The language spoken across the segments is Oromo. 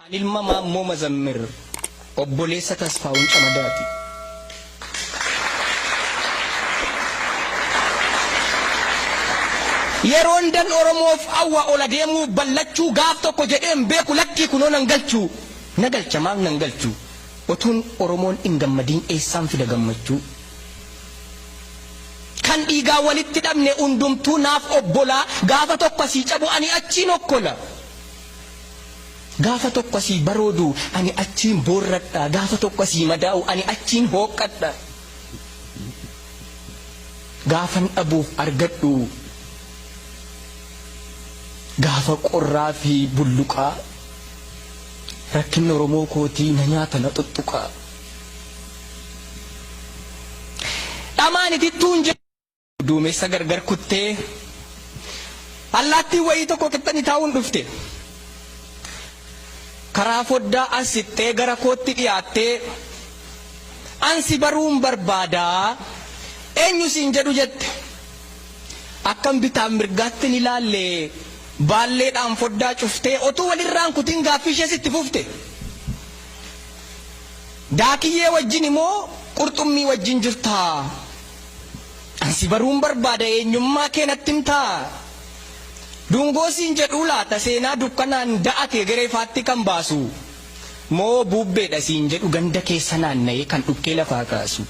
An ilma Maammoo Mazammir obboleessa Tasfaawun Camadaati. Yeroon dan Oromoof awwa ol adeemuu ballachuu gaaf tokko jedhee hin beeku lakkii kunoo nan galchuu. Na galcha maaf nan galchu otuun Oromoon hin gammadiin eessaan fida gammachuu. Kan dhiigaan walitti dhabne hundumtuu naaf obbolaa gaafa tokko asii cabu ani achiin okkola. Gaafa tokko asii baroodu ani achiin boorradha gaafa tokko asii madaa'u ani achiin hooqqadha. Gaafan dhabuuf argadhu gaafa qorraa fi bulluqaa rakkinni Oromoo kootii na nyaata na xuxxuqaa. Dhamaan itittuun Duumessa gargar kuttee allaattiin wayii tokko qixxani taa'uun dhufte. Karaa foddaa as siqxee gara kootti dhiyaattee an si baruun barbaadaa eenyu siin jedhu jette. Akkan bitaaf mirgaatti hin ilaalle baalleedhaan foddaa cuftee otuu walirraan kutin gaaffii ishees itti fufte. Daakiyyee wajjini moo qurxummii wajjin jirtaa? An si baruun barbaada eenyummaa kee natti himtaa? Dungoo siin jedhuu laata seenaa dukkanaan da'ate gara ifaatti kan baasu? Moo buubbeedha siin jedhu ganda keessa naanna'ee kan dhukkee lafaa kaasu?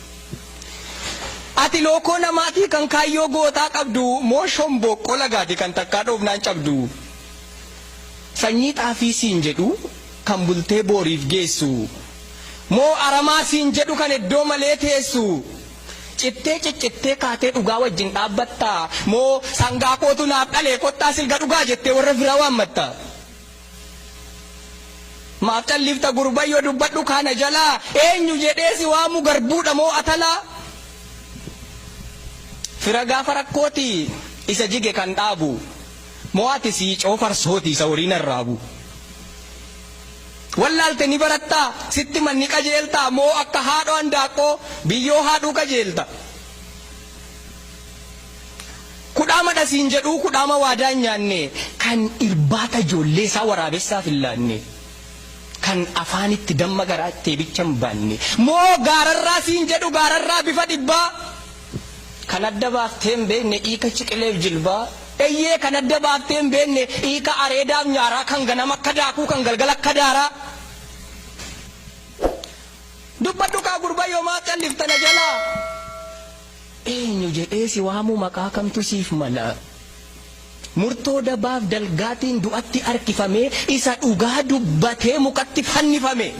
Ati lookoo namaatii kan kaayyoo gootaa qabdu moo shombooqqoo lagaati kan takkaa dhoofnaan cabdu? Sanyii xaafii siin jedhu kan bultee booriif geessu? Moo aramaa siin jedhu kan iddoo malee teessu? Cittee ciccittee kaatee dhugaa wajjin dhaabbattaa? Moo sangaa kootu naaf dhalee kottaa silga dhugaa jettee warra firaa waammatta? Maaf callifta gurbayyo dubbadhu kaa na jalaa eenyu jedhee si waamu garbuudha moo atalaa? Fira gaafa rakkooti isa jige kan dhaabu moo ati siicoo farsooti isa horiin arraabu? Wallaalte ni barattaa? Sitti himan ni qajeeltaa? Moo akka haadhoo handaaqqoo biyyoo haadhuu kajeelta? Kudhaamadha siin jedhuu kudhaama waadaa hin nyaanne kan irbaata ijoollee isaa waraabessaaf hin laanne kan afaanitti damma garaatti eebicha hin baanne moo gaararraa siin jedhu gaararraa bifa dhibbaa kan adda baaftee hin beekne hiika ciqileef jilbaa Eyyee kan adda baaftee hin beekne hiika areedaaf nyaaraa kan ganama akka daakuu kan galgala akka daaraa. Dubbadhu kaa gurbayyoo maaf callifta na jalaa. Eenyu jedhee si waamuu maqaa kamtu siif mala. Murtoo dabaaf dalgaatiin du'atti harkifamee isa dhugaa dubbatee mukatti fannifame.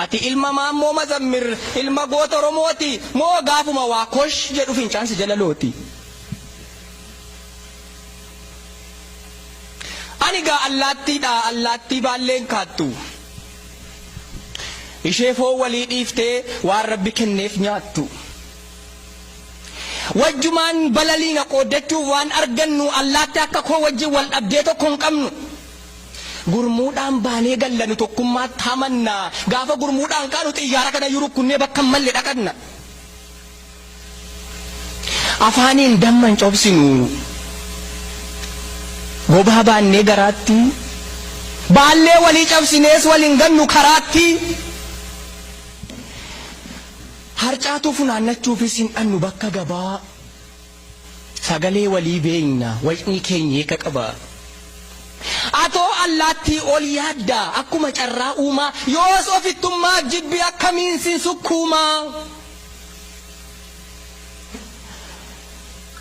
Ati ilma Maammoo Mazammir ilma goota Oromooti moo gaafuma waa kosh jedhu fincaan si jala looti. Ani gaa allaattiidha allaattii baalleen kaattu. Ishee foon walii dhiiftee waan rabbi kenneef nyaattu. Wajjumaan balaliina qooddachuuf waan argannu allaatti akka koo wajjin wal dhabdee tokko hin qabnu. Gurmuudhaan baanee galla nu tokkummaatti amanna. Gaafa gurmuudhaan kaanu xiyyaara kanayyuu rukkunnee bakka hin malle dhaqanna. Afaaniin damma hin cobsinu. Gobaa baannee garaatti. Baallee walii cabsinees wal hin gannu karaatti. Harcaatuu funaannachuufis hin dhannu bakka gabaa. Sagalee walii beekna wacni keenya hiika qaba. Atoo allaattii ol yaadda akkuma carraa uumaa yoos ofittummaaf jibbi akkamiin sin sukkuumaa.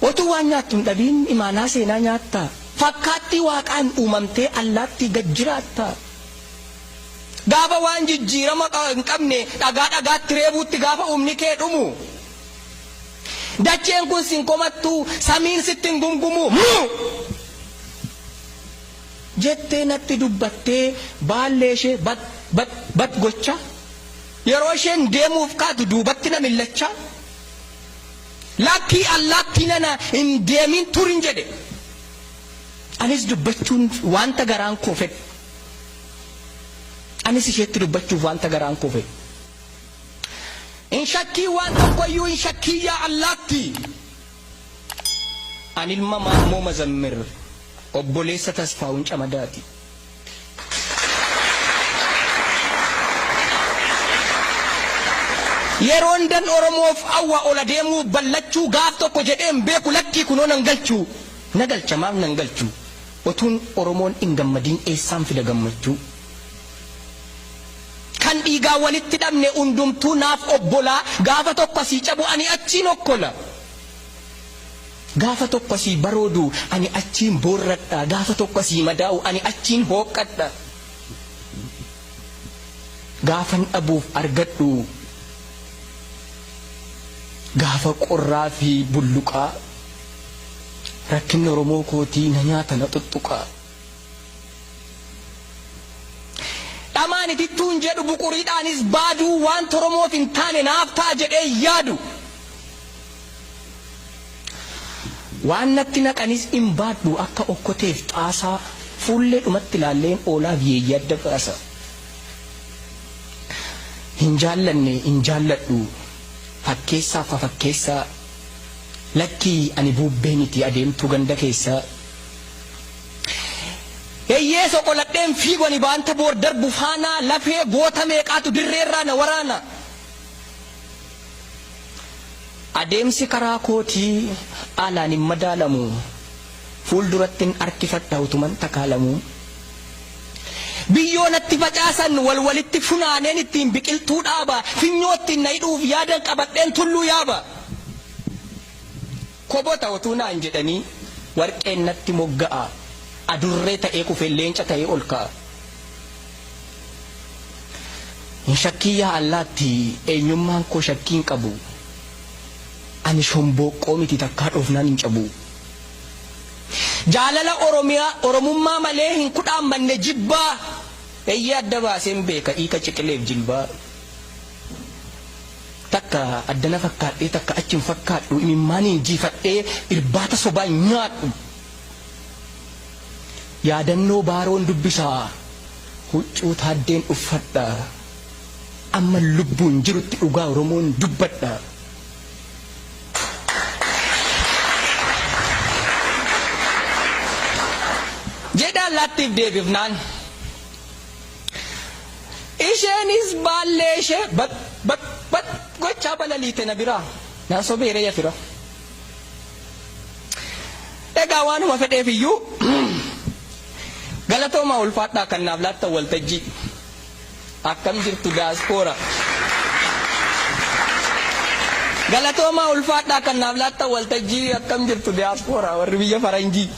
Otuu waan nyaattu hin dhabiin imaanaa seenaa nyaatta. Fakkaattii waaqaan uumamtee allaattii gad jiraatta. Gaafa waan jijjiirama hin qabne dhagaa dhagaatti reebuutti gaafa humni kee dhumu. Dacheen kun sin komattu samiin sitti hin gumgumu. Muu! Jettee natti dubbattee baallee ishee bat bat bat gochaa. Yeroo isheen deemuuf kaatu duubatti na millachaa, Lakkii allaattii nana hin deemin turin jedhe. Anis dubbachuun wanta garaan koo fedhu. Anis isheetti dubbachuuf wanta garaan koo fedhu. Hin shakkiin waan tokkoyyuu hin shakkiin yaa allaattii. An ilma Maammoo Mazammir obboleessa Tasfaawun Camadaati. Yeroon dan Oromoof awwa ola deemuu ballachuu gaaf tokko jedheen beeku lakkii kunoo nan galchuu. Na galcha maaf nan galchuu. Otuun Oromoon hin gammadiin eessaan fida gammachuu. Kan dhiigaa walitti dhabne hundumtuu naaf obbolaa gaafa tokko asii cabu ani achiin okkola. Gaafa tokko asii baroodu ani achiin boorradha gaafa tokko asii madaa'u ani achiin hooqqadha. Gaafan dhabuuf argadhu gaafa qorraa fi bulluqaa rakkinni Oromoo kootii na nyaata na tuttuqaa. Dhamaan itittuun jedhu buquriidhaanis baaduu waanta Oromoof hin taane naaf ta'a jedhee yaadu. Waan natti naqanis hin baadhu akka okkoteef xaasaa fuullee dhumatti ilaalleen oolaaf yeeyyii adda baasa. Hin jaallanne hin jaalladhu fakkeessaaf fafakkeessaa lakkii ani buubbee miti adeemtuu ganda keessaa. Eyyee soqoladheen fiigu ani baanta boor darbu faanaa lafee goota meeqaatu dirreerraa na waraana. Adeemsi karaa kootii alaan hin madaalamu fuuldurattin harkifadha utuman takaalamu. Biyyoo natti facaasan wal walitti funaaneen ittiin biqiltuu dhaaba finyoo ittiin na hidhuuf yaadan qabadheen tulluu yaaba. Kobota otuu naan jedhanii warqeen natti mogga'a adurree ta'ee kufee leenca ta'ee ol ka'a. Hin shakkii yaa allaatti eenyummaan koo shakkii hin qabu. Ani shombooqqoo miti takkaa dhoofnaan hin cabu. Jaalala Oromiyaa Oromummaa malee hin kudhaammanne jibbaa. Eeyyee adda baaseen beeka hiika ciqileef jilbaa. Takka addana fakkaadhee takka achi hin fakkaadhu imimmaaniin jiifadhee irbaata sobaa hin nyaadhu. Yaadannoo baaroon dubbisaa huccuu taaddeen uffadha. Amma lubbuun jirutti dhugaa Oromoon dubbadha. Jedha allaattiif deebifnaan. Isheenis baallee ishee bat bat bat gochaa balaliite na biraa. Naa sobeeree ya fira. Egaa waanuma fedheef iyyuu galatoomaa ulfaadhaa kan naaf laattan waltajjii. Akkam jirtu daaspooraa. Galatoomaa ulfaadhaa kan naaf laattan waltajjii akkam jirtu daaspooraa warri biyya faranjii.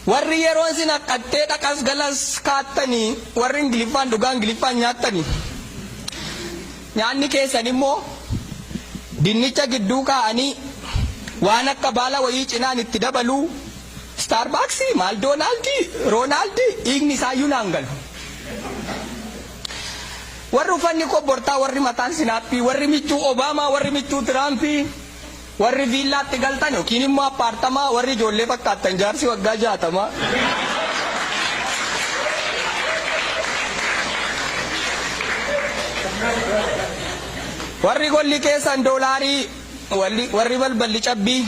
Warri yeroon sin haqqattee dhaqas galas kaattanii warri Ingiliffaan dhugaa Ingiliffaan nyaattanii. Nyaanni keessan immoo dinnicha gidduu kaa'anii waan akka baala wayii cinaan itti dabaluu Starbucksii maal Doonaaldii Roonaaldii dhiigni isaayyuu naan galu. Warri uffanni kobbortaa warri mataan sinaappii warri michuu Obaamaa warri michuu Tiraampii warri viillaatti galtan yookiin immoo appaartamaa warri ijoollee fakkaattan jaarsi waggaa 60. Warri golli keessan doolaarii warri balballi cabbii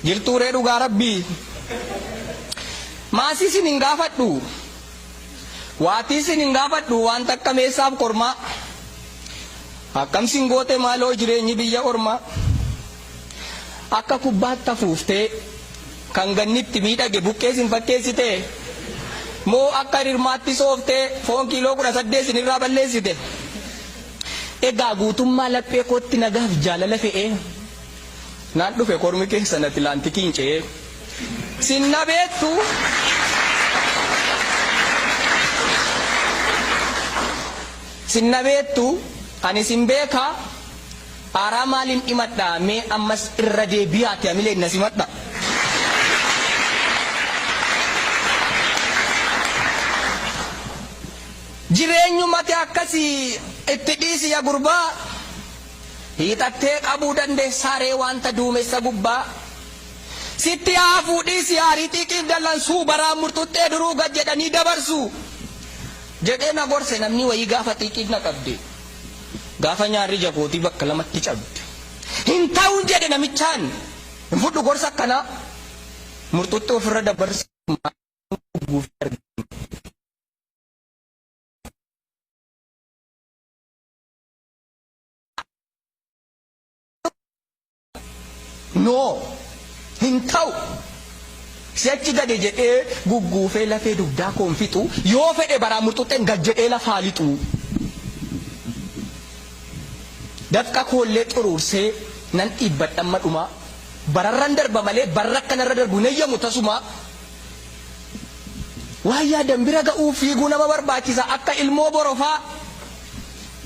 jirtuu ree dhugaa rabbii. Maasii isin hin gaafadhu. Waatii isin hin gaafadhu waan takka meessaaf kormaa. Akkam sin goote maaloo jireenyi biyya ormaa. Akka kubbaatti afuuftee kan ganni itti miidhage buqqee sin fakkeessite. Moo akka rirmaatti sooftee foon kiiloo 18 sinirraa balleessite. Egaa guutummaa laphee kootti nagaaf jaalala fe'ee naan dhufe kormi keessan Atilaantikiin ce'ee. Sin na beektu. Sin na beektu ani sin beeka aaraa maaliin dhimadha mee ammas irra deebi'aati amileen na simadha. Jireenyumati akkasii itti dhiisi ya gurbaa hiixattee qabuu dandeessaa ree wanta duumessa gubbaa. Sitti haa hafuu dhiisi aarii xiiqiif dallansuu baraan murxuxxee duruu gad jedhanii dabarsu. Jedhee na gorse namni wayii gaafa xiiqiin na qabde. Gaafa nyaarri ija kootii bakka lamatti cabde. Hin ta'uun jedhe namichaan. Hin fudhu gorsa akkanaa. Murxuxxee ofirra dabarsu maal guufi argama. Noo hin ta'u. Si'achi gadi jedhee gugguufee lafee dugdaa koon fixu yoo fedhe baraa murxuxxeen gad jedhee lafaa lixu. Dafqa koollee xuruursee nan dhiibbadha amma dhumaa. Bararran darba malee barra akkanarra darbu hin eeyyamu tasuma. Waan yaadan bira ga'uu fiiguu nama barbaachisa akka ilmoo borofaa.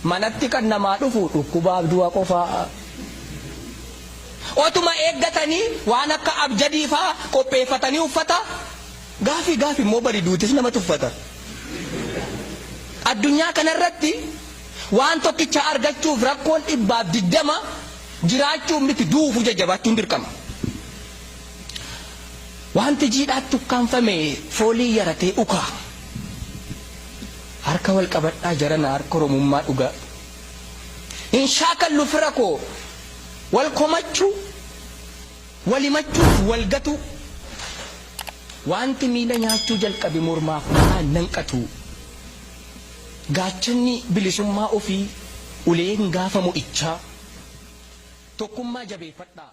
Manatti kan namaa dhufu dhukkubaaf du'a qofaa. Otuma eeggatanii waan akka abjadii faa qopheeffatanii uffata gaafi gaafi immoo bari duutis nama tuffata. Addunyaa kanarratti waan tokkicha argachuuf rakkoon 120 jiraachuun miti duufu jajjabaachuun dirqama. Wanti jiidhaatti ukkaanfame foolii yaratee ukaa. Harka wal qabadhaa jarana harka Oromummaa dhugaa. Hin shaakallu fira koo wal komachuu, wal himachuuf wal gatuu. Wanti miila nyaachuu jalqabe mormaaf mataa hin nanqatu. Gaachanni bilisummaa ofii uleen gaafa mo'ichaa. Tokkummaa jabeeffadhaa.